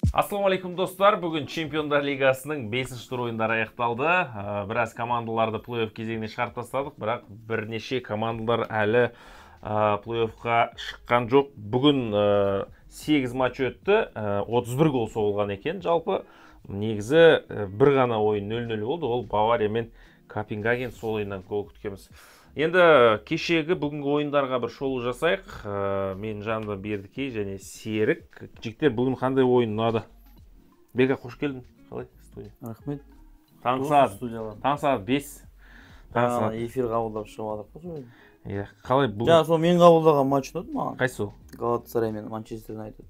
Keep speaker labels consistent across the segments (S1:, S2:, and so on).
S1: Ассалаумағалейкум, достар. Бүгін Чемпиондар Лигасының 5-ші тур ойындары аяқталды. Біраз командаларды плей-офф кезеңіне шығарып тастадық, бірақ бірнеше командалар әлі плей-оффқа шыққан жоқ. Бүгін 8 матч өтті, 31 гол соғылған екен жалпы. Негізі бір ғана ойын 0-0 болды, ол Бавария мен Копенгаген, сол ойыннан гол күткенбіз. Енді кешегі бүгінгі ойындарға бір шолу жасайық. Менің жанымда Бердікей және Серік. Жігіттер, бүгін қандай ойын ұнады? Бека, қош келдің. Қалай студия?
S2: Рахмет.
S1: Таңғы сағат 5.
S2: Таңғы сағат эфир қабылдап шығып жатырмық қой.
S1: Иә, қалай бүгін?
S2: Жаңа сол мен қабылдаған матч ұнады маған.
S1: Қайсы ол?
S2: Галатасарай мен Манчестер Юнайтед.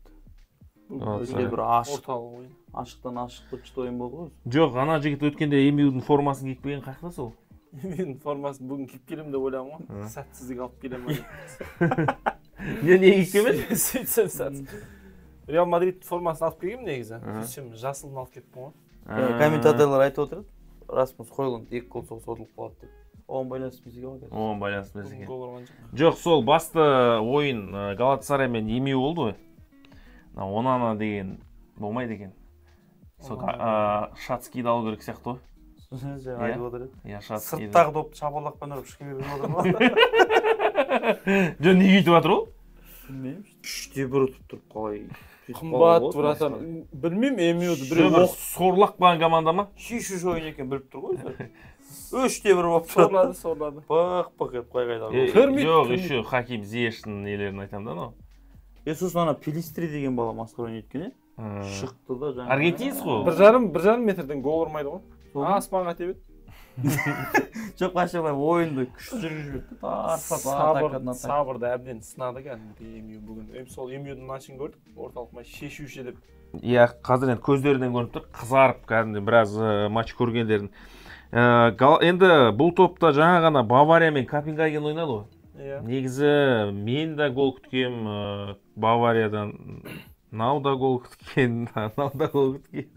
S2: Өте бір ашық ойын. Ашықтан ашық бітті ойын болды ғой.
S1: Жоқ, ана жігіт өткенде МЮ-дің формасын киіп келген, қаяқта сол?
S3: Мен формасын бүгін киіп келемін деп ойлағанмын ғой. Сәтсіздік алып келемін.
S1: Не, неге киіп келмедің?
S3: Сөйтсем сәтсіз. Реал Мадрид формасын алып келгенмін негізі. Сөйтсем жасылын алып кетіппін ғой.
S2: Комментаторлар айтып отырады, Расмус Хойланд 2 гол соғса ұтылып қалады деп. Оған байланысты емес екен ғой.
S1: Оған байланысты емес екен. Жоқ, сол басты ойын Галатасарай мен МЮ болды ғой. Онана деген болмайды екен. Сол Шацкийді алу керек сияқты ғой.
S2: Айтып отыр еді.
S1: Иә, Шацкийді.
S2: Сырттағы допты шапалақпен ұрып ішке беріп отыр ма?
S1: Жоқ, неге өйтіп жатыр ол?
S2: Білмеймін. 3-1 ұтып тұрып қалай.
S3: Қымбат, братан. Білмеймін, МЮ-ді біреу
S1: сорлап қалған команда ма?
S2: Шешуші ойын екен біліп тұр ғой өздері. 3-1 болып тұрады.
S3: Сорлады.
S2: Пық-пық етіп қай қайда.
S1: Жоқ, еще Хаким Зиештің нелерін айтамын да анау.
S2: Сосын ана Пелистри деген бала масқара ойнайды екен, шықты да жаңа.
S1: Аргентинец қой.
S3: 1,5 метрден гол ұрмайды ғой. Аспанға тебеді.
S2: Жоқ, вообще былай ойынды күшті жүргізіп жіберді. Тартып,
S3: сабырды әбден сынады кәдімгідей МЮ бүгін. Сол МЮ-дің матчын көрдік, орталық матч шешуші деп.
S1: Иә, қазір енді көздерінен көрініп тұр, қызарып кәдімгідей біраз матч көргендерін. Енді бұл топта жаңа ғана Бавария мен Копенгаген ойнады ғой. Негізі мен де гол күткем Бавариядан, нау да гол күткен, анау да гол күткен.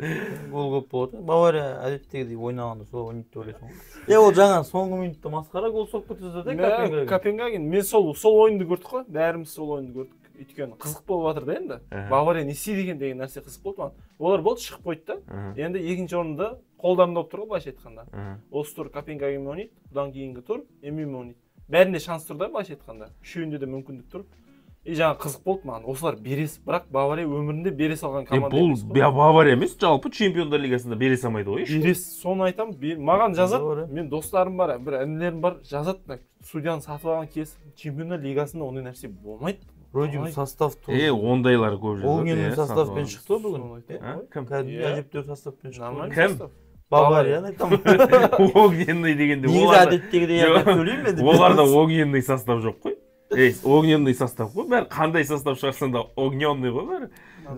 S2: Гол көп болады. Бавария әдеттегідей ойнағанда солай ойнайды деп ойлайсың ғой. Е, ол жаңа соңғы минутта масқара гол соғып кеткізді де Копенгаген.
S3: Копенгаген, мен сол ойынды көрдік қой, бәріміз сол ойынды көрдік. Өйткені қызық болып жатыр да енді. Бавария не істейді екен деген нәрсе қызық болды маған. Олар болды, шығып қойды да. Енді екінші орында қолдарында болып тұр ғой былайша айтқанда. Осы тур Копенгагенмен ойнайды, одан кейінгі тур МЮ-мен ойнайды. Бәрінде шанс тұр да былайша айтқанда. Үшеуінде де мүмкіндік тұр. И жаңа қызық болды маған. Осылар берес, бірақ Бавария өмірінде бере салған команда емес қой.
S1: Бұл Бавария емес, жалпы Чемпиондар Лигасында бере салмайды ғой ешкім.
S3: Берес, соны айтамын. Маған жазады, мен достарым бар, бір інілерім бар, жазады, судьяны сатып алған кез Чемпиондар Лигасында ондай нәрсе болмайды.
S2: Вроде бы состав тоже.
S1: Ондайлар көп жазады.
S2: Огненный составпен шықты бүгін.
S1: Кім?
S2: Кәдімгі әжептәуір составпен шықты.
S1: Кім?
S2: Баварияны айтамын.
S1: Огненный дегенде
S2: негізі әдеттегідей сөйлеймін енді.
S1: Оларда огненный состав жоқ қой. Огненный состав қой, бәрі қандай состав шығарсаң да огненный ғой бәрі.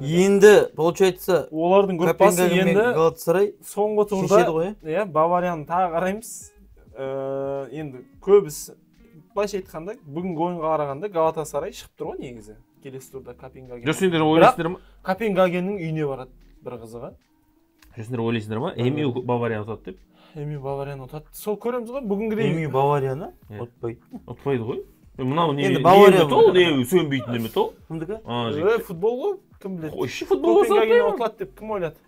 S2: Енді, получается,
S3: олардың группасы енді
S2: Галатасарай
S3: соңғы турда, иә, Баварияны тағы қараймыз. Енді көбісі былайша айтқанда, бүгінгі ойынға қарағанда Галатасарай шығып тұр ғой негізі. Келесі турда Копенгаген.
S1: Жоқ, сендер ойлайсыңдар ма?
S3: Копенгагеннің үйіне барады бір қызығы.
S1: Жоқ, сендер ойлайсыңдар ма? МЮ Баварияны ұтады деп?
S3: МЮ Баварияны ұтады. Сол көреміз ғой бүгінгідей.
S2: МЮ Баварияны ұтпайды.
S1: Ұтпайды ғой. Мынау не метол, не сөнбейтін метол.
S2: Кімдікі?
S3: Футбол ғой, кім біледі.
S1: Қойшы, футбол болса
S3: Копенгагеннен ұтылады деп кім ойлады?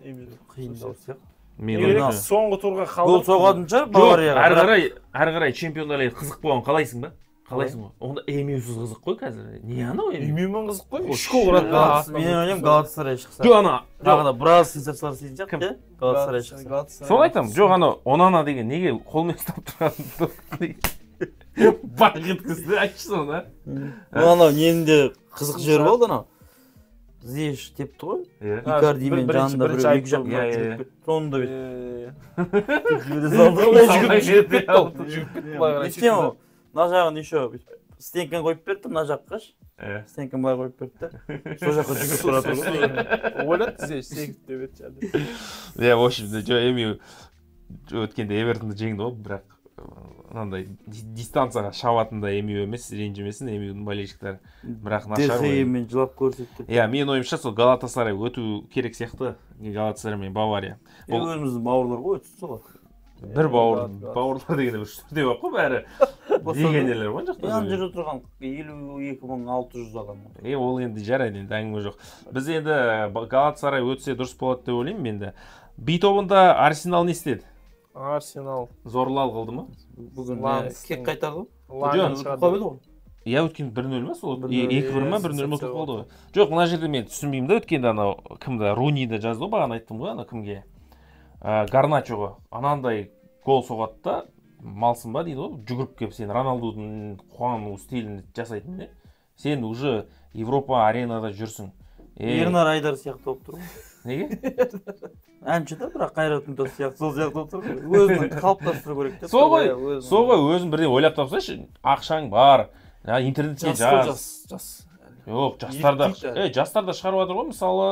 S2: Қиындау сияқты.
S3: Соңғы турға қалды.
S2: Гол соғатын шығар Баварияға.
S1: Әрі қарай Чемпиондар Лигасы қызық болған қалайсың ба? Қалайсың ғой? Онда МЮ-сіз қызық қой қазір. Не анау МЮ?
S3: МЮ-мен қызық қой. 3 гол ұрады.
S2: Мен ойлаймын Галатасарай шықса.
S1: Жоқ, ана
S2: тағы да біраз сенсациялар істейтін сияқты, Галатасарай шықса.
S1: Сол айтамын. Жоқ, ана Онана деген неге қолмен ұстап тұрған? Бақ еткізді, айтшы соны.
S2: Анау ненің де қызық жері болды анау. Зиеш тепті ғой. Икардимен жанында біреу екі жаққа жүріп кетті. Соны да бүйтіп жібере салды.
S3: Жүгіріп кетті ол. Жүгіріп кетті былай қарай.
S2: Неткен ол? Мына жағын еще стенканы қойып берді, мына жаққа ш. Стенканы былай қойып берді да. Сол жаққа жүгіріп барады ғой.
S3: Ойлады Зиеш секіріп деп еді.
S1: Иә, в общем, жоқ, МЮ өткенде Эвертонды жеңді ғой, бірақ мынандай дистанцияға шабатындай МЮ емес, ренжімесін МЮ-дің болельщиктері. Бірақ нашар
S2: ойын. Мен жылап көрсетті.
S1: Иә, менің ойымша сол Галатасарай өту керек сияқты, Галатасарай мен Бавария.
S2: Өзіміздің бауырлар ғой, өтсін солар.
S1: Бір бауыр, бауырлар дегенде бір үш-төртеу ақ қой бәрі. Легионерлер ғой жақта.
S2: Ана жерде тұрған 52 600 адам.
S1: Ол енді жарайды, енді әңгіме жоқ. Біз енді Галатасарай өтсе дұрыс болады деп ойлаймын енді. Б тобында Арсенал не істеді?
S3: Арсенал
S1: Зорлал қылды ма?
S2: Бүгін
S3: Ланстың
S2: кек қайтарды
S3: ғой.
S1: Жоқ.
S2: Қалып еді ғой.
S1: Иә, өткен 1-0 ма сол?
S3: 1-0,
S1: 2-1 ма, 1-0 ма ұтылып қалды ғой. Жоқ, мына жерде мен түсінбеймін да, өткенде анау кімді, Руниді жазды ғой, бағана айттым ғой, ана кімге? Гарначоға анандай гол соғады да, малсың ба дейді ғой, жүгіріп келіп сен Роналдудың қуану стилін жасайтын не? Сен уже Европа аренада жүрсің.
S2: Ернар Айдар сияқты болып тұр ғой.
S1: Неге?
S2: Әнші да, бірақ Қайрат Нұртас сияқты, сол сияқты болып тұр ғой. Өзінің қалыптастыру керек деп.
S1: Сол ғой, сол ғой, өзің бірдеңе ойлап тапсайшы, ақшаң бар. Интернетке
S3: Жас қой,
S1: жаз.
S3: Жас, жас.
S1: Жоқ, жастар да, жастар да шығарып жатыр ғой, мысалы,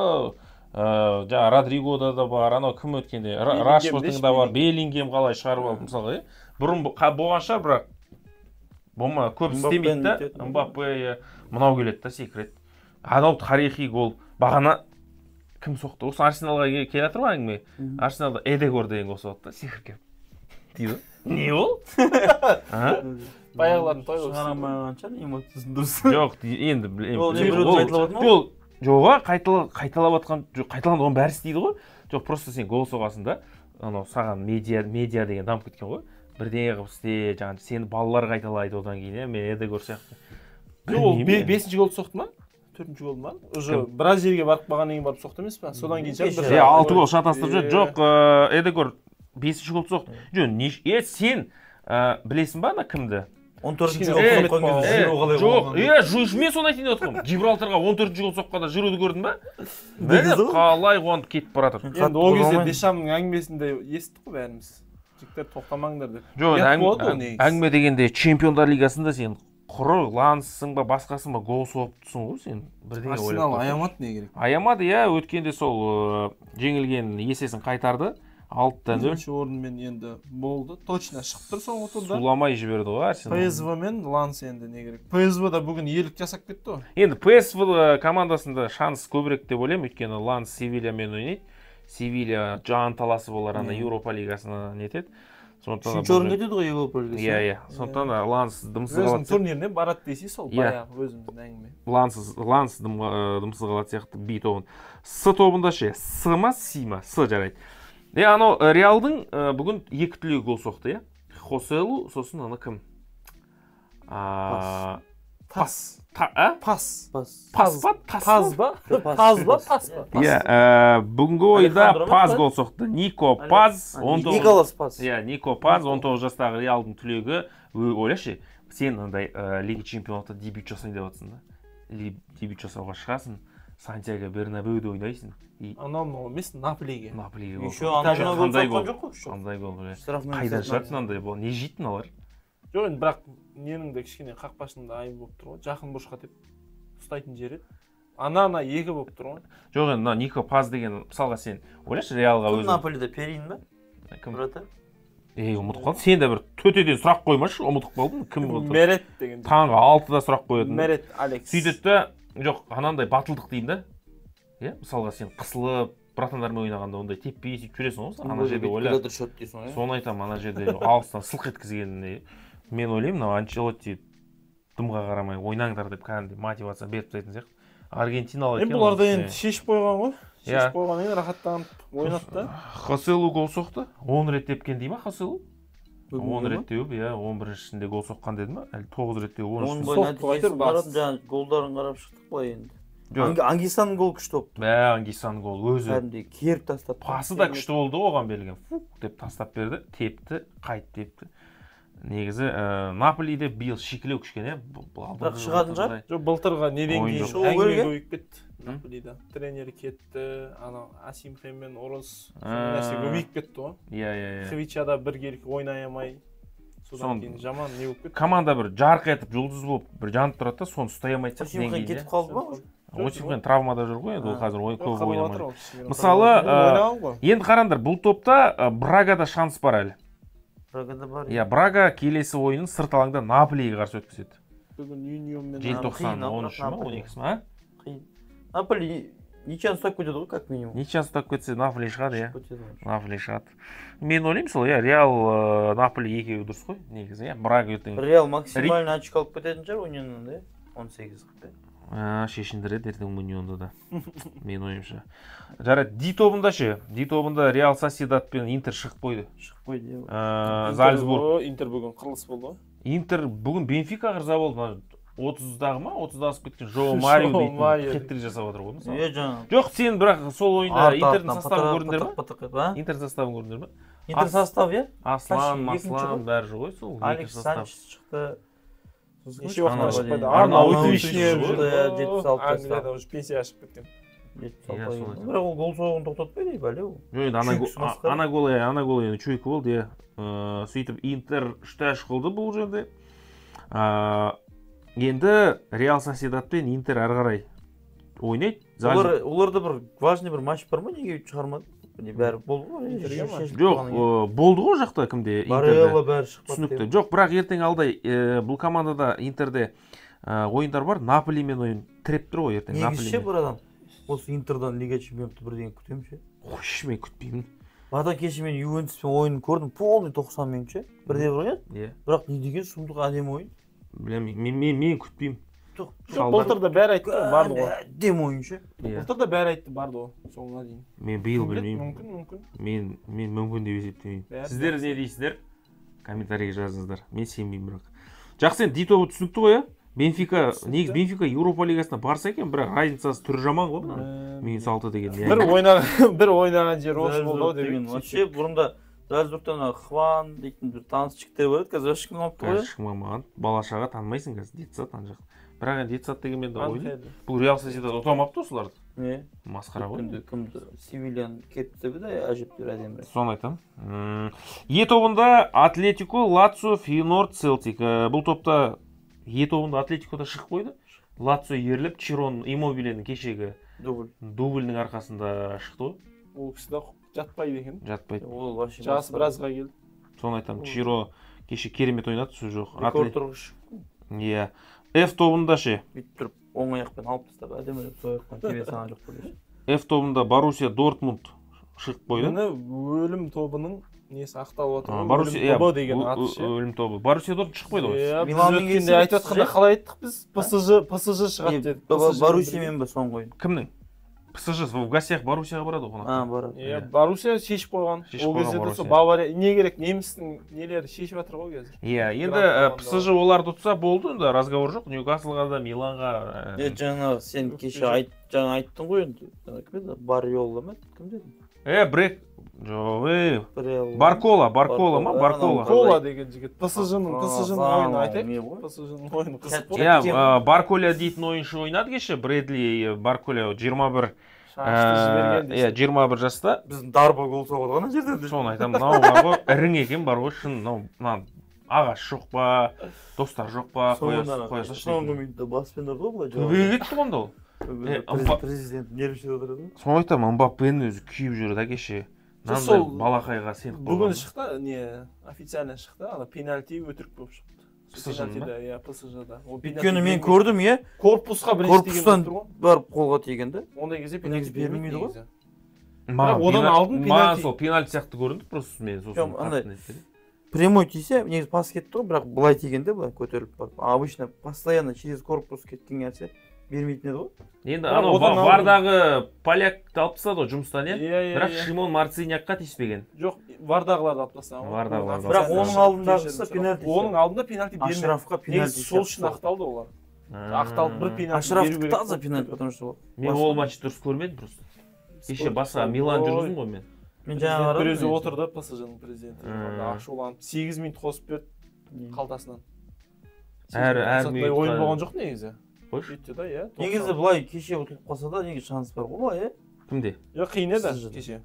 S1: жаңа Родригода да бар, анау кім өткенде, Рашфордтың да бар, Беллингем қалай шығарып алды мысалға, бұрын болған шығар, бірақ болма көп істемейді да, Мбаппе, мынау келеді да секіреді. Анау тарихи гол, бағана кім соқты? Осы Арсеналға келе жатыр ғой әңгіме. Арсеналда Эдегор деген гол соқты да, секіріп келіп. Дейді. Не ол?
S3: Баяғылардың той
S2: шығара алмай қалған шығар эмоциясын дұрыс.
S1: Жоқ, енді
S2: ол не біреуді қайталап жатыр ма?
S1: Жоқ, қайталап жатқан, жоқ, қайталанды, оның бәрі істейді ғой. Жоқ, просто сен гол соғасың да, анау саған медиа деген дамып кеткен ғой. Бірдеңе қылып істе, жаңағы сені балалар қайталайды одан кейін, иә, мен Эдегор сияқты.
S3: Жоқ, ол 5-ші голды соқты ма? 4-ші гол ма? Уже біраз жерге барып қалғаннан кейін барып соқты емес па? Содан кейін шығар бір
S1: 6 гол шатастырып жүр. Жоқ, Эдегор 5-ші голды соқты. Жоқ, сен білесің ба ана кімді?
S2: 14-ші гол соққан кезде Жиру қалай
S1: жоқ, мен соны айтайын деп отырмын. Гибралтарға 14-ші гол соққанда Жируды көрдің ба? Міне қалай қуанып кетіп бара жатыр.
S3: Енді ол кезде Дешамның әңгімесін де естідік қой бәріміз. Жігіттер тоқтамаңдар деп.
S1: Жоқ, әңгіме дегенде Чемпиондар лигасында сен құры Ланссың ба, басқасың ба, гол соғып тұрсың ғой сен. Бірдеңе ойлап.
S3: Арсенал аямады не керек?
S1: Аямады, иә, өткенде сол жеңілген есесін қайтарды. 6-0.
S3: Бірінші орынмен енді болды. Точно шығып тұр соңғы турда.
S1: Суламай жіберді ғой Арсенал.
S3: ПСВ мен Ланс енді не керек? ПСВ да бүгін ерлік жасап кетті ғой.
S1: Енді ПСВ командасында шанс көбірек деп ойлаймын, өйткені Ланс Севильямен ойнайды. Севилья жан таласы болар, ана Еуропа лигасына нетеді.
S2: Үшінші орын кетеді ғой Еуропа лигасы.
S1: Иә, иә. Сондықтан да Ланс дымсыз қалады.
S3: Өзінің турниріне барады десе сол баяғы өзіміздің әңгіме.
S1: Ланс дымсыз қалады сияқты Б тобын. С тобында ше, С ма, С ма? С жарайды. Анау Реалдың бүгін 2 түлегі гол соқты, иә? Хоселу, сосын ана кім?
S3: Пас.
S1: Пас.
S3: Пас.
S1: Пас па?
S3: Паз ба? Паз ба? Пас па?
S1: Иә, бүгінгі ойында Паз гол соқты. Нико Паз,
S2: Николас Паз.
S1: Иә, Нико Паз, 19 жастағы Реалдың түлегі. Ойлашы, сен андай Лига Чемпионатта дебют жасайын деп жатсың да. Дебют жасауға шығасың, Сантьяго Бернабеуде ойнайсың.
S3: Анау мынау емес, Наполиге.
S1: Наполиге.
S2: Еще анау гол соққан жоқ қой.
S1: Қандай гол? Қайдан шығады мынандай гол? Не жейді мыналар?
S3: Жоқ, енді бірақ ненің де кішкене қақпашының да айыбы болып тұр ғой. Жақын бұрышқа деп ұстайтын жер еді. Ана екі болып тұр ғой.
S1: Жоқ, енді мына Нико Паз деген, мысалға сен ойлашы Реалға өзің.
S2: Кім Наполиде, Перин ба?
S1: Кім?
S2: Вратарь.
S1: Ұмытып қалдым. Сен де бір төтеден сұрақ қоймашы, ұмытып қалдым. Кім болды?
S3: Мерет деген.
S1: Таңғы 6-да сұрақ қоятын.
S3: Мерет Алекс.
S1: Сөйтеді да, жоқ, анандай батылдық деймін да. Иә, мысалға сен қысылып братандармен ойнағанда ондай теппей сөйтіп жүресің ғой, ана жерде ойла. Соны айтамын, ана жерде алыстан сылқ еткізгеніне. Мен ойлаймын, мынау Анчелотти дымға қарамай ойнаңдар деп кәдімгідей мотивация беріп тастайтын сияқты. Аргентиналық екен.
S3: Енді бұлар да енді шешіп қойған ғой. Шешіп қойғаннан кейін рахаттанып ойнады да.
S1: Хоселу гол соқты. 10 рет тепкен дей ма Хоселу? 10 рет теуіп, иә, 11-шісінде гол соққан деді ма? Әлі 9 рет теуіп, 13-шісінде.
S2: Голдарын қарап шықтық қой енді. Ангисаның гол күшті болыпты.
S1: Ангисаның гол өзі.
S2: Кәдімгідей керіп тастап.
S1: Пасы да күшті болды оған берілген. Фук деп тастап берді, тепті, қайт тепті. Негізі Наполиде биыл шикілеу кішкене.
S2: Бірақ шығатын шығар.
S3: Жоқ, былтырғы неден кейін әңгіме көбейіп кетті. Наполида тренері кетті, анау Осимхенмен ұрыс, сондай нәрсе көбейіп кетті ғой.
S1: Иә, иә, иә.
S3: Хвичада біргелкі ойнай алмай, содан кейін жаман не болып кетті.
S1: Команда бір жарқ етіп, жұлдыз болып бір жанып тұрады да, соны ұстай алмайтын сияқты.
S2: Осимхен кетіп қалды ма?
S1: Осимхен травмада жүр ғой енді, ол қазір ойын көп ойнамайды. Мысалы, енді қараңдар, бұл топта Брагада шанс бар әлі.
S2: Брагада бар.
S1: Иә, Брага келесі ойынын сырт алаңда Наполиге қарсы өткізеді.
S3: Бүгін Юнионмен
S1: желтоқсан 13 ма, 12 ма?
S2: Қиын. Наполи Ничьяны ұстап кетеді ғой, как минимум.
S1: Ничьяны ұстап кетсе, Наполи шығады, иә. Наполи шығады. Мен ойлаймын сол, иә, Реал, Наполи екеуі дұрыс қой, негізі, иә. Брага ертең.
S2: Реал максимально очко алып кететін шығар Унионнан, да? 18 қылып.
S1: Шешіндіреді ертең Унионды да. Мен ойымша. Жарайды, Д тобында ше? Д тобында Реал Сосьедад пен Интер шығып қойды.
S2: Шығып қойды, иә.
S1: Зальцбург.
S3: Интер бүгін қырылыс болды ғой.
S1: Интер бүгін Бенфикаға ырза болды. 30-дағы ма? 30-да асып кеткен Жоа Марио дейтін хет-трик жасап отыр ғой мысалы.
S2: Е, жаңа.
S1: Жоқ, сен бірақ сол ойында Интердің составын көрдіңдер ма? Интер составын көрдіңдер ма?
S2: Интер состав, иә?
S1: Аслан, Маслан бәрі жоқ ғой сол.
S2: Алекс Санчес шықты.
S3: Неше уақытта шықпады? Арнаутович 76 Англияда уже пенсияға шығып кеткен.
S2: 76. Бірақ ол гол соғуын тоқтатпайды, бәле ол.
S1: Жоқ, енді ана гол енді чуйка болды, иә. Сөйтіп Интер 3-3 қылды бұл жерде. Енді Реал Сосьедад пен Интер ары қарай ойнайды.
S2: Оларда бір важный бір матч бар ма? Неге шығармады? Бәрі болды ғой.
S1: Жоқ, болды ғой жақта кімде?
S2: Барелла бәрі шықпады.
S1: Түсінікті. Жоқ, бірақ ертең алда бұл командада Интерде ойындар бар. Наполимен ойын тіреп тұр ғой ертең.
S2: Негізі ше, бір адам осы Интердан Лига чемпионатты бірдеңе күтемін ше.
S1: Қойшы, мен күтпеймін.
S2: Бадан кеше мен Ювентуспен ойынын көрдім, полный 90 минут ше. Бірде бір ойнады. Бірақ не деген сұмдық әдемі ойын.
S1: Білемін, мен күтпеймін.
S3: Жоқ, былтыр да бәрі айтты, барды ғой.
S2: Әдемі ойын ше.
S3: Былтыр да бәрі айтты, барды ғой, соңына дейін.
S1: Мен биыл білмеймін.
S3: Мүмкін, мүмкін.
S1: Мен мүмкін деп есептемеймін. Сіздер не дейсіздер? Комментарийге жазыңыздар. Мен сенбеймін бірақ. Жақсы, енді Д тобы түсінікті ғой, иә? Бенфика, негізі Бенфика Еуропа лигасына барса екен, бірақ разницасы түрі жаман ғой мынаның. Минус 6 деген.
S3: Бір ойнаған жері осы болды ғой деген.
S2: Вообще бұрында Зальцбургтан Хван дейтін бір таныс жігіттер бар еді, қазір ешкім алмапты ғой.
S1: Ешкім алмаған. Бала шаға танымайсың қазір, детсад ана жақ. Бірақ енді детсад дегенмен де ойнайды. Бұл Реал Сосьедад ұта алмапты осыларды.
S2: Не?
S1: Масқара ғой.
S2: Кімді? Севильяны кетті де әжептәуір әдемі.
S1: Соны айтамын. Е тобында Атлетико, Лацио, Фейнорд, Селтик. Бұл топта Е тобында Атлетико да шығып қойды. Лацио ерліп Чирон Иммобиленің кешегі дубльдің арқасында шықты ғой.
S3: Ол кісі де жатпайды екен.
S1: Жатпайды.
S2: Ол вообще
S3: жасы біразға келді.
S1: Соны айтамын. Чиро кеше керемет ойнады, сөз жоқ.
S2: Рекорд тұрғыш.
S1: Иә. F тобында ше.
S2: Бүйтіп тұрып оң аяқпен алып тастап, әдемілеп сол аяқпен тебе салған жоқ қой.
S1: F тобында Боруссия Дортмунд шығып қойды.
S3: Міне өлім тобының несі ақталып отыр.
S1: Боруссия
S3: тобы деген аты ше.
S1: Өлім тобы. Боруссия Дортмунд шығып қойды ғой.
S3: Иә, біз өткенде айтып жатқанда қалай айттық біз? ПСЖ шығады дедік.
S2: Боруссиямен бе соңғы ойын?
S1: Кімнің? ПСЖ в гостях Боруссияға барады ғой қонаққа.
S2: Барады.
S3: Иә, Боруссия шешіп қойған. Ол кезде де сол Бавария не керек, немістің нелері шешіп жатыр ғой қазір.
S1: Иә, енді ПСЖ оларды ұтса болды, енді разговор жоқ. Ньюкаслға да, Миланға.
S2: Е, жаңа сен кеше жаңа айттың ғой енді. Кім еді? Барриола ма? Кім дедің?
S1: Брек. Жоқ, Баркола, Баркола ма? Баркола.
S3: Кола деген жігіт. ПСЖ-ның ойынын айтайық. ПСЖ-ның ойыны қызық болды.
S1: Иә, Барколя дейтін ойыншы ойнады кеше. Брэдли Барколя 21 иә, 21 жаста.
S2: Біздің Дарба гол соғады ғой ана жерден.
S1: Соны айтамын, мынау бар ғой, ірің екен бар ғой, шын мынау мына ағаш жоқ па, достар жоқ па, қоя салшы.
S2: Соңғы минутта баспен ұрды ғой былай.
S1: Төбеге кетті ғой онда ол.
S2: Президент нервничать отырады.
S1: Соны айтамын, Мбаппенің өзі күйіп жүр да кеше. Мынандай балақайға сеніп қойған.
S3: Бүгін шықты, не, официально шықты, ана пенальти өтірік болып шықты.
S1: ПСЖ-да,
S3: иә, ПСЖ-да.
S2: Өйткені мен көрдім, иә,
S3: корпусқа бірінші
S2: тиген тұр ғой. Барып қолға тиген да.
S3: Ондай кезде пенальти
S2: берілмейді ғой.
S3: Бірақ одан алдын пенальти.
S1: Маған сол пенальти сияқты көрінді, просто мен сосын
S2: андай прямой тисе, негізі пас кетті ғой, бірақ былай тигенде былай көтеріліп барып. Обычно постоянно через корпус кеткен нәрсе бермейтін еді ғой.
S1: Енді анау вардағы полякты алып тастады ғой жұмыстан, иә? Бірақ Шимон Марциньякқа тиіспеген.
S3: Жоқ, вардағыларды алып тастаған.
S1: Вардағыларды.
S2: Бірақ оның алдындағысы пенальти.
S3: Оның алдында пенальти бермеді.
S2: Ашрафқа пенальти.
S3: Сол үшін ақталды олар. Ақталып бір пенальти
S2: беру керек. Ашраф таза пенальти, потому что
S1: мен ол матчты дұрыс көрмедім просто. Кеше басқа Милан жүргіздім ғой мен.
S2: Мен жаңа
S3: қарадым. Бір өзі отырды ПСЖ-ның президенті. Ашуланып 8 минут қосып берді қалтасынан.
S1: Әр минут
S3: ойын болған жоқ негізі. Жетті да, иә.
S2: Негізі былай кеше ұтылып қалса да негізі шанс бар ғой былай, иә?
S1: Кімде?
S3: Жоқ, қиын еді кеше.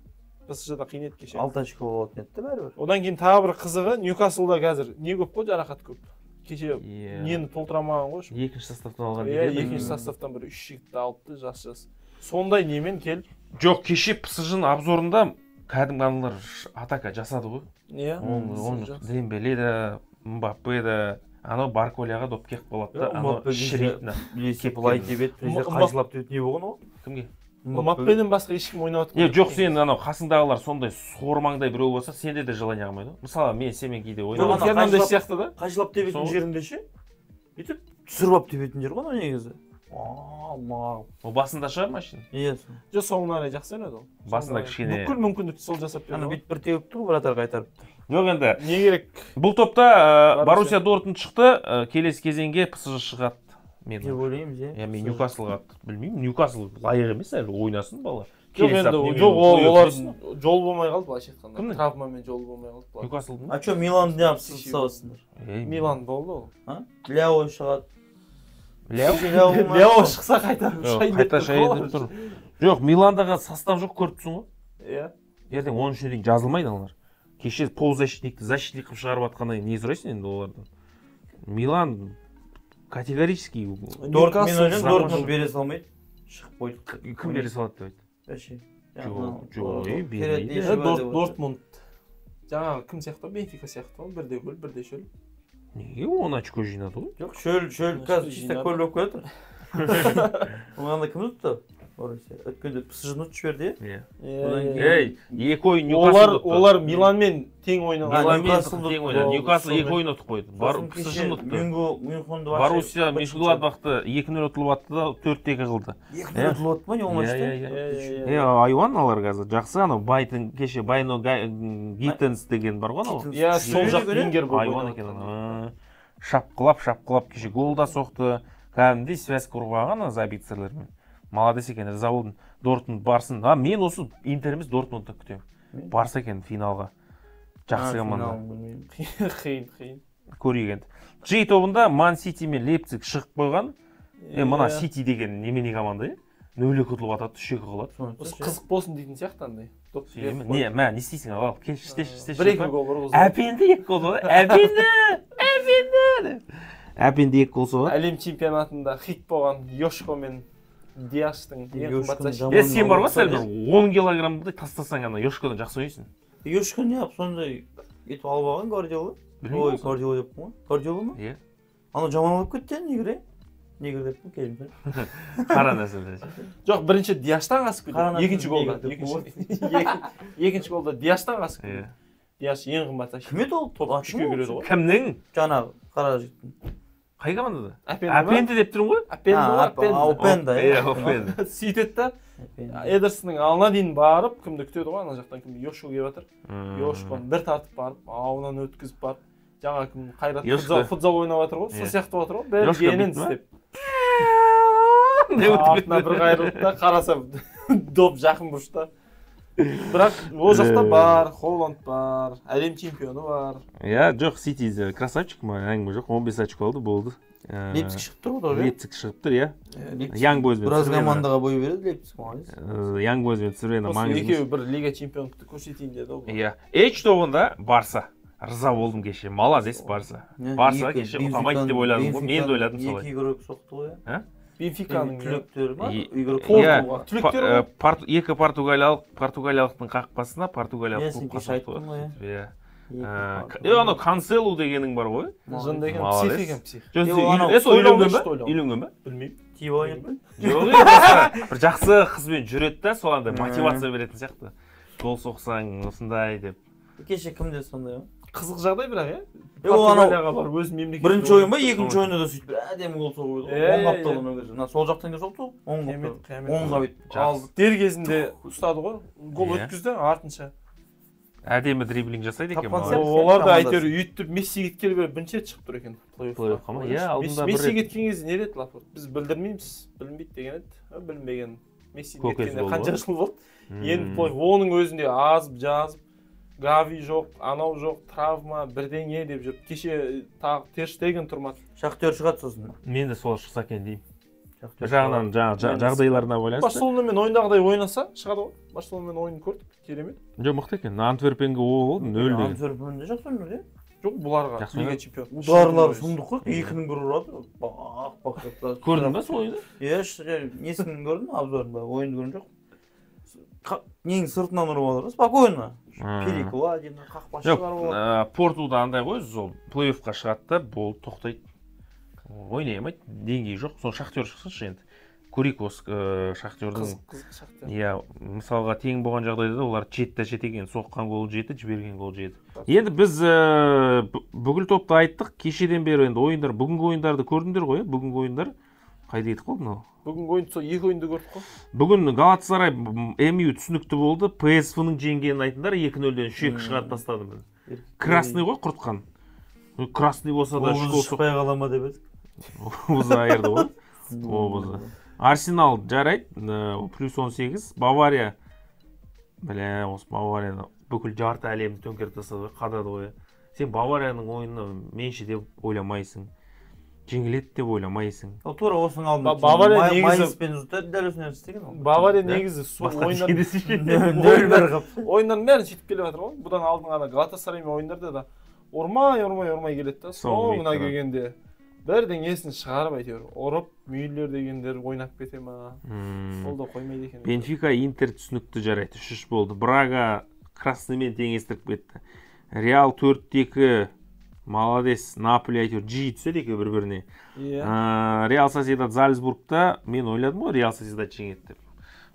S3: ПСЖ-да қиын еді кеше.
S2: 6 очко болатын еді бәрібір.
S3: Одан кейін тағы бір қызығы, Ньюкаслда қазір не көп қой, жарақат көп. Кеше нені толтыра алмаған ғой.
S1: Екінші составтан алған
S3: дейді. Иә, екінші составтан бір 3 жігітті алыпты, жас-жас. Сондай немен келіп.
S1: Жоқ, кеше ПСЖ-ның обзорында кәдімгі аналар атака жасады ғой.
S3: Иә.
S1: Оны Дембеле де, Мбаппе де, анау Барколяға доп келіп қалады да, анау шіритін.
S2: Білесе былай тебеді, президент қайшылап тебеді, не болған ол?
S1: Кімге?
S3: Мбаппеден басқа ешкім ойнап жатқан.
S1: Е, жоқ, сен анау қасыңдағылар сондай сормаңдай біреу болса, сенде де желание қалмайды ғой. Мысалы, мен сенімен кейде ойнап
S3: Фернандес сияқты да.
S2: Қайшылап тебетін жерінде ше? Бүйтіп түсіріп алып тебетін жер ғой анау негізі. Алла.
S1: Ол басында шығар машина.
S2: Иә.
S3: Жоқ, соңына қарай жақсы ойнады ол.
S1: Басында кішкене.
S3: Бүкіл мүмкіндікті сол жасап берді.
S2: Ана бүйтіп бір теуіп тұр, вратарь қайтарып.
S1: Жоқ енді.
S3: Не керек?
S1: Бұл топта Боруссия Дортмунд шықты, келесі кезеңге ПСЖ шығады.
S2: Мен деп ойлаймыз, иә.
S1: Иә, мен Ньюкаслға білмеймін, Ньюкасл лайық емес әлі, ойнасын бала.
S3: Жоқ енді, жоқ, олар жол болмай қалды, былайша айтқанда. Травмамен жол болмай қалды.
S1: Ньюкаслдың?
S2: А чё, Миланды неғып саласыңдар?
S3: Милан болды ол.
S2: А? Ляо шығады.
S3: Ляо шықса қайта
S1: шайын деп тұр. Жоқ, Миландағы состав жоқ, көріп тұрсың ғой.
S3: Иә.
S1: Ертең 13-не дейін жазылмайды аналар. Кеше полузащитникті защитник қылып шығарып жатқаннан кейін не сұрайсың енді олардан? Милан категорически
S2: Дортмунд бере салмайды. Шығып қойды.
S1: Кім бере салады деп айтты?
S2: Вообще.
S1: Жоқ, бермейді.
S3: Дортмунд жаңағы кім сияқты? Бенфика сияқты, бірде көл, бірде шөл.
S1: Неге 10 очко жинады ғой?
S2: Жоқ, шөл, шөл қазір чисто көл болып келе жатыр. Оған да кім ұтты? Боруссия. Өткенде ПСЖ-ны ұтып жіберді,
S1: иә? Ей, екі ойын Ньюкасл ұтты.
S3: Олар Миланмен тең ойнаған.
S1: Миланмен тең ойнады. Ньюкасл екі ойын ұтып қойды. ПСЖ-ны ұтты. Боруссия Мönchengladbachты 2-0 ұтылып атты да 4-2 қылды.
S2: 2-0 ұтылып атты ма, не ол матчта?
S1: Иә, айуан алар қазір. Жақсы анау Байтон кеше Байно Гиттенс деген бар ғой анау.
S3: Иә, сол жақ вингер болып
S1: ойнады. Айуан екен. Шапқылап, шапқылап кеше гол да соқты. Кәдімгідей связь құрып алған ана Забицерлермен. Молодец екен, риза болдым. Дортмунд барсын. А мен осы Интер емес Дортмундты күтемін. Барса екен финалға. Жақсы команда.
S3: Қиын, қиын.
S1: Көрейік енді. G тобында Ман Сити мен Лейпциг шығып қойған. Мына Сити деген немене команда, 0-2 ұтылып атады, 3-2 қылады.
S3: Осы қызық болсын дейтін сияқты андай.
S1: Не, мә, не істейсің? Ал, келші, істеші, істеші.
S3: 1-2 гол бұрғызды.
S1: Әпенді 2 гол соғады. Әпенді! Әпенді! Әпенді 2 гол соғады.
S3: Әлем чемпионатында хит болған Йошко мен Диаштың ең қымбат защитнигі.
S1: Сен бар ғой, сәл бір 10 килограммды тастасаң ана Йошкодан жақсы ойнайсың.
S2: Йошко не алып сондай етіп алып алған Гвардиола? Ой, Гвардиола деп қой. Гвардиола ма?
S1: Иә.
S2: Ана жаман болып кетті негр, негр деп келдім.
S1: Қара нәсілді.
S3: Жоқ, бірінші Диаштан асып кетті. Екінші голда. Екінші голда Диаштан асып кетті. Диаш ең қымбат защитник.
S2: Кім еді ол?
S3: Топ 3-ке кіреді ғой.
S1: Кімнің?
S2: Жаңағы қара жігіттің.
S1: Қай командада? Апенді деп тұрмын ғой?
S3: Апенді.
S2: Опенда.
S1: Иә, Опенда.
S3: Сөйтеді да, Эдерсонның алдына дейін барып, кімді күтеді ғой, ана жақтан кім Йошко келіп жатыр. Йошконы бір тартып барып, ауынан өткізіп барып, жаңа кім Қайрат футзал ойнап жатыр ғой, сол сияқты болып жатыр ғой, бәрі істеп. Артына бір қайырылды да, қараса доп жақын бұрышта. Бірақ ол жақта бар, Холланд бар, әлем чемпионы бар.
S1: Иә, жоқ, Сити красавчик ма, әңгіме жоқ, 15 очко алды, болды.
S2: Лейпциг шығып тұр ғой,
S1: Лейпциг шығып тұр, иә. Янг Бойзбен.
S2: Біраз командаға бой береді Лейпциг, молодец.
S1: Янг Бойзбен Црвена маңызды.
S3: Екеуі бір лига чемпиондықты көрсетейін деді ғой.
S1: Иә. H тобында Барса. Риза болдым кеше. Молодец Барса. Барса кеше ұтамайды деп ойладым ғой. Мен де ойладым солай.
S2: Екі игрок соқты ғой.
S1: А?
S3: Бенфиканың
S2: түлектері ма? Игрок
S3: түлектері.
S1: Екі португалиялықтың қақпасына португалиялық клубқа соқты ғой. Иә. Анау Канселу дегенің бар ғой.
S3: Жынды екен, псих екен, псих.
S1: Сол үйленген ба? Үйленген ба?
S3: Білмеймін.
S2: Тиіп алған ба?
S1: Жоқ, бір жақсы қызбен жүреді да, сол андай мотивация беретін сияқты. Гол соқсаң осындай деп.
S2: Кеше кімде сондай?
S3: Қызық жағдай бірақ, иә?
S2: Португалияға
S3: барып өз мемлекетінде.
S2: Бірінші ойын ба, екінші ойында да сөйтіп бір әдемі гол соғып еді. Оң қапталдан ол кезде. Мына сол жақтан келіп соқты, оң қапталдан. Оңға бүйтіп
S3: алды. Дер кезінде ұстады ғой. Гол өткізді, артынша.
S1: Әдемі дриблинг жасайды екен.
S3: Олар да әйтеуір үйттіп Месси кеткелі бері бірінші рет шығып тұр екен
S1: плей-оффқа ма? Иә, алдында бір
S3: Месси кеткен кезде не деді Лапорт? Біз білдірмейміз, білінбейді деген еді. Білінбеген. Месси кеткенде қанша жыл болды? Енді оның өзінде азып жазып, Гави жоқ, анау жоқ, травма, бірдеңе деп жүріп. Кеше тағы Тер Штеген тұрмады.
S2: Шахтер шығады сосын.
S1: Мен де сол шықса екен деймін. Бір жағынан жағдайларына байланысты.
S3: Барселонамен ойындағыдай ойнаса шығады ғой. Барселонамен ойын көрдік, керемет.
S1: Жоқ, мықты екен. Антверпенге о болды, 0 деген.
S2: Антверпенде жақсы ойнады, иә?
S3: Жоқ, бұларға лига чемпионы.
S2: Ударлары сұмдық қой, 2-ның бірі ұрады. Бақ, бақ.
S1: Көрдің ба сол ойынды?
S2: Иә, несін көрдім, обзорын ба, ойынды көрген жоқ. Ненің сыртынан ұрып алыр, спокойно. Перекладина, қақпашылар болады.
S1: Портуда андай ғой, сол плей-оффқа шығады да, болды, тоқтайды. Ойнай алмайды, деңгейі жоқ. Сол Шахтер шықсыншы енді. Көрейік осы Шахтердің.
S3: Қызық Шахтер.
S1: Иә, мысалға тең болған жағдайда да олар 7-7 екен, соққан гол 7, жіберген гол 7. Енді біз бүкіл топты айттық. Кешеден бері енді ойындар, бүгінгі ойындарды көрдіңдер ғой, бүгінгі ойындар қайда кетіп қалды мынау?
S3: Бүгінгі ойын сол екі ойынды көрдік қой.
S1: Бүгін Галатасарай МЮ түсінікті болды. ПСВ-ның жеңгенін айтыңдар, 2-0-ден 3-2 шығарып тастады міне. Красный ғой құртқан. Красный болса да үш гол
S2: шықпай қала ма деп едік.
S1: Обызы айырды ғой. Обызы. Арсенал жарайды, плюс 18. Бавария. Бля, осы Баварияны бүкіл жарты әлемді төңкеріп тастады ғой, қадады ғой. Сен Баварияның ойыны менше деп ойламайсың. Жеңіледі деп ойламайсың.
S2: Ол тура осының алдында
S3: Бавария негізі
S2: Майнцпен ұтты, дәл осыны істеген ол.
S3: Бавария негізі ойындардың бәрін сөйтіп келе жатыр ғой. Бұдан алдын ана Галатасараймен ойындарда да ұрмай келеді да. Соңына келгенде бірдеңесін шығарып әйтеуір ұрып, Мюллер дегендер ойнап кете ма? Ол да қоймайды екен.
S1: Бенфика Интер түсінікті жарайды, 3-3 болды. Брага Красныймен теңестіріп кетті. Реал 4-2. Молодец, Наполи әйтеуір жиі түседі екен бір-біріне. Реал Сосьедад Зальцбургта мен ойладым ғой, Реал Сосьедад жеңеді деп.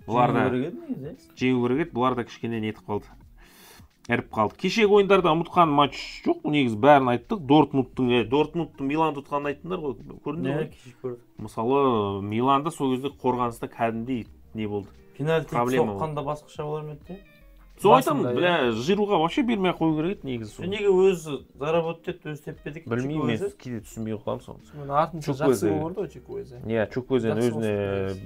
S1: Бұлар да жеңу керек еді, бұлар да кішкене нетіп қалды. Іріп қалды. Кешегі ойындарда ұмытқан матч жоқ, негізі бәрін айттық. Дортмундтың Миланды ұтқанын айттыңдар ғой, көрдіңдер ғой?
S2: Кеше көрдік.
S1: Мысалы, Миланда сол кезде қорғаныста кәдімгідей не болды?
S2: Пенальти соққанда басқаша болар ма еді?
S1: Сол айтамын, бля, Жируға вообще бермей қою керек еді негізі соны.
S2: Неге өзі заработать етті, өзі теппеді екен?
S1: Білмеймін, мен кейде түсінбей қаламын соны.
S3: Сонымен артынша жақсы көрді ғой Чукуэзе.
S1: Иә, Чукуэзені өзіне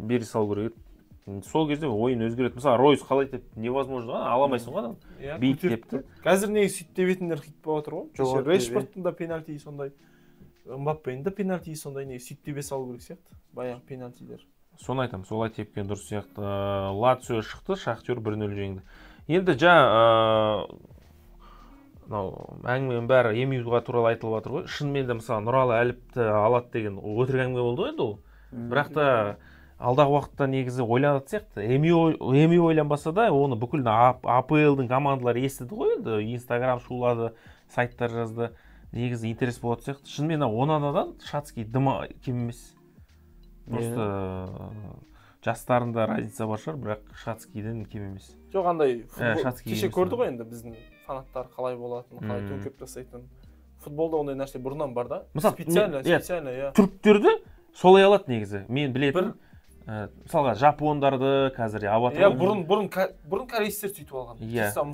S1: бере салу керек еді. Сол кезде ойын өзгереді. Мысалы, Ройс қалай деп невозможно, ала алмайсың ғой адам. Биік тепті.
S3: Қазір негізі сөйтіп тебетіндер хит болып отыр ғой. Кеше Решфордтың да пенальтиі сондай, Мбаппенің де пенальтиі сондай, негізі сөйтіп тебе салу керек сияқты. Баяғы пенальтилер.
S1: Соны айтамын, солай тепкен дұрыс сияқты. Лацио шықты, Шахтер 1-0 жеңді. Енді жаңа мынау әңгіменің бәрі МЮ-ға туралы айтылып жатыр ғой. Шынымен де мысалы Нұралы Әліпті алады деген өтірік әңгіме болды ғой енді ол. Бірақ та алдағы уақытта негізі ойланатын сияқты. МЮ ойланбаса да оны бүкіл АПЛ-дың командалары естіді ғой енді. Инстаграм шулады, сайттар жазды. Негізі интерес болатын сияқты. Шынымен Онанадан Шацкий дымы кем емес. Просто жастарында разница бар шығар, бірақ Шацкийден кем емес.
S3: Жоқ, андай кеше көрді ғой енді біздің фанаттар қалай болатынын, қалай төңкеріп тастайтынын. Футболда ондай нәрсе бұрыннан бар да. Специально, иә.
S1: Түріктерді солай алады негізі. Мен білетін, мысалға жапондарды қазір алып
S3: жатыр. Иә, бұрын корейстер сөйтіп алған.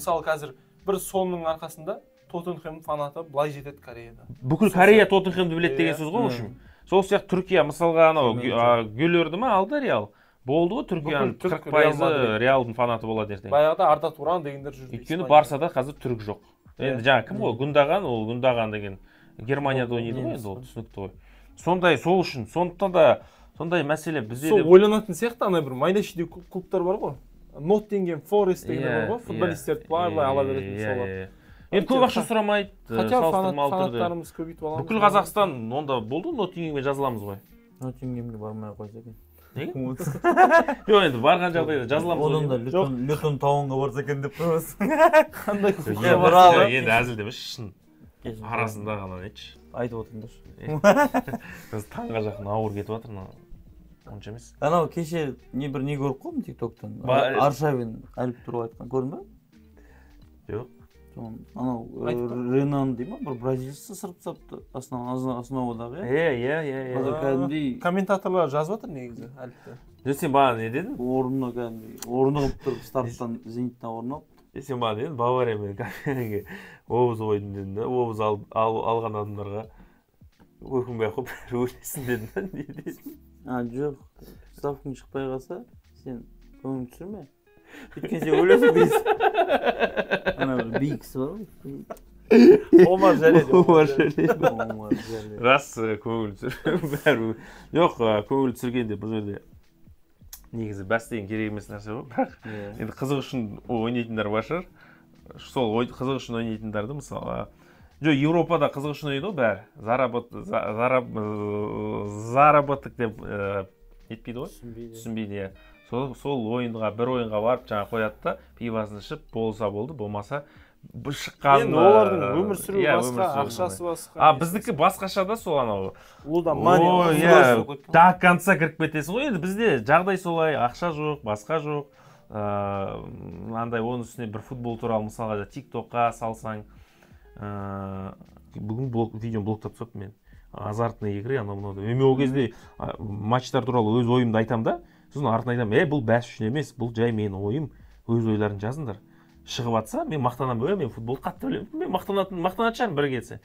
S3: Мысалы қазір бір Сонның арқасында Тоттенхэм фанаты былай жетеді Кореяда.
S1: Бүкіл Корея Тоттенхэмді біледі деген сөз ғой, в общем. Сол сияқты Түркия, мысалға анау Гүлерді ма алды Реал? Болды ғой, Түркияның 40% Реалдың фанаты болады ертең.
S3: Баяғыда Арда Туран дегендер жүрді.
S1: Өйткені Барсада қазір түрік жоқ. Енді жаңа кім ғой? Гүндаған, ол Гүндаған деген Германияда ойнайды ғой енді, ол түсінікті ғой. Сондай сол үшін, сондықтан да сондай мәселе бізде
S3: де. Сол ойланатын сияқты ана бір майда-шүйде клубтар бар ғой. Ноттингем Форест дегендер бар ғой, футболистерді былай-былай ала беретін солар.
S1: Енді көп ақша сұрамайды, салыстырмалы түрде.
S3: Фанаттарымыз көбейтіп аламыз.
S1: Бүкіл Қазақстан онда болды, Ноттингемге жазыламыз ғой.
S2: Ноттингемге бармай қойса екен.
S1: Неге? Жоқ, енді барған жағдайда жазыламыз ғой.
S2: Одан да Лютон тауынға барса екен деп қоймасын.
S3: Қандай клубқа барса?
S1: Енді әзілдемеші, шын. Арасында ғана нетші.
S2: Айтып отырыңдаршы.
S1: Біз таңға жақын ауыр кетіп жатыр, онша емес.
S2: Анау кеше не бір не көріп қалдым TikTok'тан. Аршавин Әліп туралы айтқан, көрдің бе?
S1: Жоқ.
S2: Анау Ренан дей ма, бір бразилец сырып тастапты основадағы,
S1: иә? Иә.
S2: Қазір кәдімгідей
S3: комментаторлар жазып жатыр негізі Әліпті.
S1: Жоқ, сен бағана не дедің?
S2: Орнына кәдімгідей орнығып тұрып старттан Зениттен орын алып.
S1: Сен бағана не дедің? Бавария мен Кафеге обыз қойдым дедің да, обыз алған адамдарға өкінбей ақ қойып бәрі өлесін дедің да, не дедің?
S2: Жоқ, ставкаң шықпай қалса, сен көңіл түсірме. Өйткені сен өлесің дейсің. Ана бір биік кісі бар ғой.
S3: Омар Жәлел.
S1: Омар Жәлел. Рас, көңіл түсір. Бәрі. Жоқ, көңіл түсіргенде бұл жерде негізі бәс деген керек емес нәрсе ғой. Бірақ енді қызық үшін ойнайтындар бар шығар. Сол қызық үшін ойнайтындарды мысалы, жоқ, Еуропада қызық үшін ойнайды ғой бәрі. Заработок деп нетпейді ғой. Түсінбейді, иә. Сол ойынға, бір ойынға барып жаңа қояды да, пивасын ішіп, болса болды, болмаса Шыққан.
S3: Енді олардың өмір сүруі басқа, ақшасы басқа.
S1: А біздікі басқаша да, сол анау.
S3: Лудомания.
S1: Иә, до конца кіріп кетесің ғой. Енді бізде жағдай солай, ақша жоқ, басқа жоқ. Андай оның үстіне бір футбол туралы мысалға TikTok-қа салсаң, бүгін видеоны блоктап тастаппын мен. Азартные игры, анау мынау. Мен ол кезде матчтар туралы өз ойымды айтамын да, сосын артынан айтамын, бұл бәс үшін емес, бұл жай менің ойым, өз ойларын жазыңдар. Шығып атса, мен мақтанамын, мен футболды қатты білемін, мен мақтанатын шығармын бір кетсе.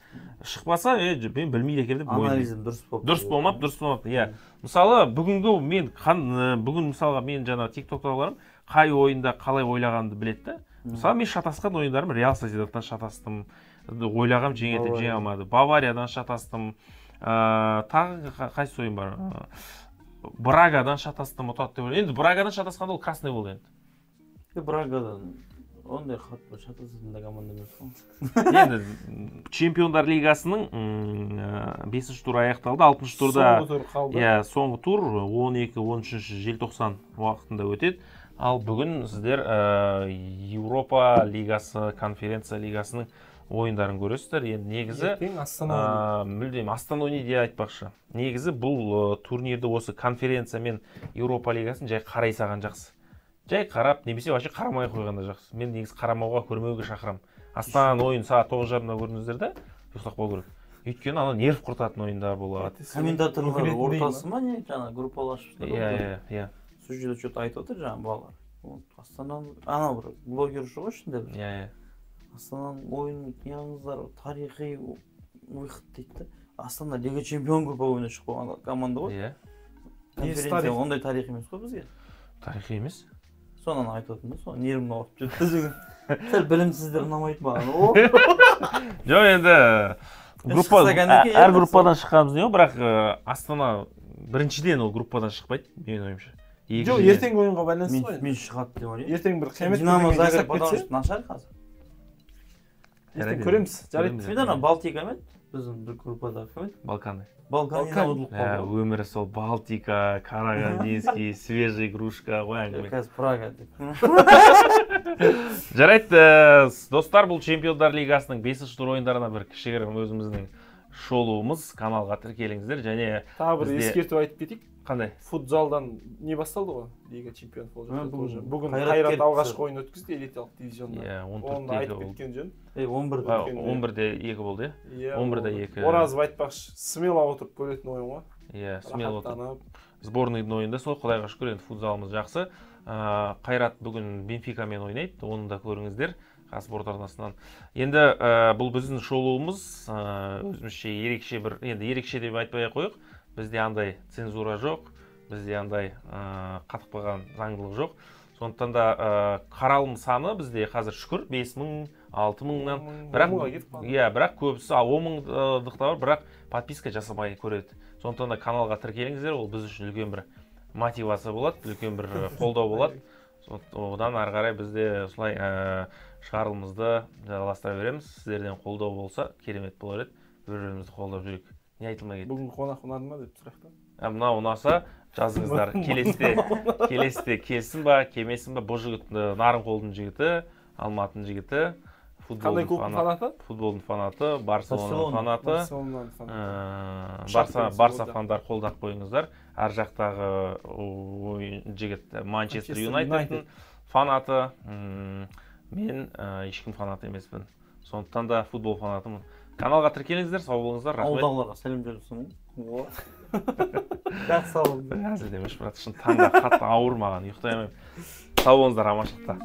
S1: Шықпаса, мен білмейді екен деп мойындаймын.
S2: Анализім дұрыс болып.
S1: Дұрыс болмапты, иә. Мысалы, бүгінгі мен бүгін мысалға мен жаңа TikTok-тағыларым қай ойында қалай ойлағанымды біледі да. Мысалы, мен шатасқан ойындарым Реал Сосьедадтан шатастым, ойлағам жеңеді деп жеңе алмады. Бавариядан шатастым. Тағы қайсы ойын бар? Брагадан шатастым, ұтады деп ойлаймын. Енді Брагадан шатасқанда ол красный болды енді.
S2: Брагадан ондай қатты шатасатын да команда емес қой.
S1: Енді Чемпиондар лигасының 5-ші туры аяқталды, 6-шы турда
S3: соңғы тур қалды.
S1: Иә, соңғы тур 12-13 желтоқсан уақытында өтеді. Ал бүгін сіздер Еуропа лигасы, конференция лигасының ойындарын көресіздер. Енді негізі мүлдем Астана ойнайды айтпақшы. Негізі бұл турнирді осы конференция мен Еуропа лигасын жай қарай салған жақсы. Жай қарап, немесе вообще қарамай қойған да жақсы. Мен негізі қарамауға, көрмеуге шақырамын. Астананың ойын сағат 9:30-да көрдіңіздер де, ұйықтап қалу керек. Өйткені ана нерв құртатын ойындар болады.
S2: Комментаторлар ортасы ма не, жаңа группалашып.
S1: Иә, иә.
S2: Сол жерде что-то айтып отыр жаңа балалар. Астананың ана бір блогер жоқ ішінде бір.
S1: Иә, иә.
S2: Астананың ойынын неғыңыздар, тарихи выход дейді да. Астана Лига Чемпион группа ойына шығып қойған команда ғой.
S1: Иә.
S2: Конференция ондай тарих емес қой бізге.
S1: Тарихи емес.
S2: Сонан айтып отырмын да, соны нервімді ауыртып жүрді. Сәл білімсіздер ұнамайды маған.
S1: Жоқ, енді группа, әр группадан шыққанымыз не ғой, бірақ Астана біріншіден ол группадан шықпайды, менің ойымша.
S3: Жоқ, ертеңгі ойынға байланысты ғой.
S2: Мен шығады деп ойлаймын.
S3: Ертең бір қиямет
S2: Динамо Загреб нашар қазір.
S3: Ертең көреміз.
S2: Жарайды. Мен ана Балтика мен біздің бір группада кім еді?
S1: Балканы.
S2: Балканина ұтылып қалды.
S1: Өмірі сол Балтика, Карагандинский, свежая игрушка ғой әңгіме.
S2: Қазір Прага деп.
S1: Жарайды, достар, бұл Чемпиондар лигасының 5-ші тур ойындарына бір кішігірім өзіміздің шолуымыз. Каналға тіркеліңіздер және
S3: тағы бір ескертіп айтып кетейік.
S1: Қандай?
S3: Футзалдан не басталды ғой? Лига чемпионов ол жақта тоже. Бүгін Қайрат алғашқы ойын өткізді элиталық дивизионда.
S1: Иә,
S3: 14-те 2 болды. Кеткен жөн.
S1: 11-де 2 болды, иә? 11-де 2.
S3: Оразов айтпақшы, смело отырып көретін ойын ғой.
S1: Иә, смело отырып. Сборныйдың ойында сол, Құдайға шүкір, енді футзалымыз жақсы. Қайрат бүгін Бенфикамен ойнайды, оны да көріңіздер. Қазспорт арнасынан. Енді бұл біздің шолуымыз, өзімізше ерекше бір, енді ерекше деп айтпай ақ қояйық. Бізде андай цензура жоқ, бізде андай қатып қалған заңдылық жоқ. Сондықтан да қаралым саны бізде қазір шүкір 5000, 6000-нан. Бірақ иә, бірақ көбісі 10000-дық та бар, бірақ подписка жасамай көреді. Сондықтан да каналға тіркеліңіздер, ол біз үшін үлкен бір мотивация болады, үлкен бір қолдау болады. Одан ары қарай бізде осылай шығарылымызды жалғастыра береміз. Сіздерден қолдау болса, керемет болар еді. Бір-бірімізді қолдап жүрейік. Не айтылмай кетті?
S3: Бүгінгі қонақ ұнады ма деп сұрақта.
S1: Мынау ұнаса жазыңыздар. Келесіде келсін ба, келмесін ба. Бұл жігіт Нарынқолдың жігіті, Алматының жігіті,
S3: Қандай клубтың фанаты?
S1: Футболдың фанаты, Барселонаның фанаты. Барса фандар қолдап қойыңыздар. Ар жақтағы жігіт Манчестер Юнайтедтің фанаты. Мен ешкім фанаты емеспін. Сондықтан да футбол фанатымын. Каналға тіркеліңіздер, сау болыңыздар, рахмет.
S2: Ауылдағыларға сәлем жолдасың ғой. Жақсы сау болыңыздар.
S1: Әзіл демеш, брат, шын таңда қатты ауыр маған, ұйықтай алмаймын. Сау болыңыздар, аманшылықта.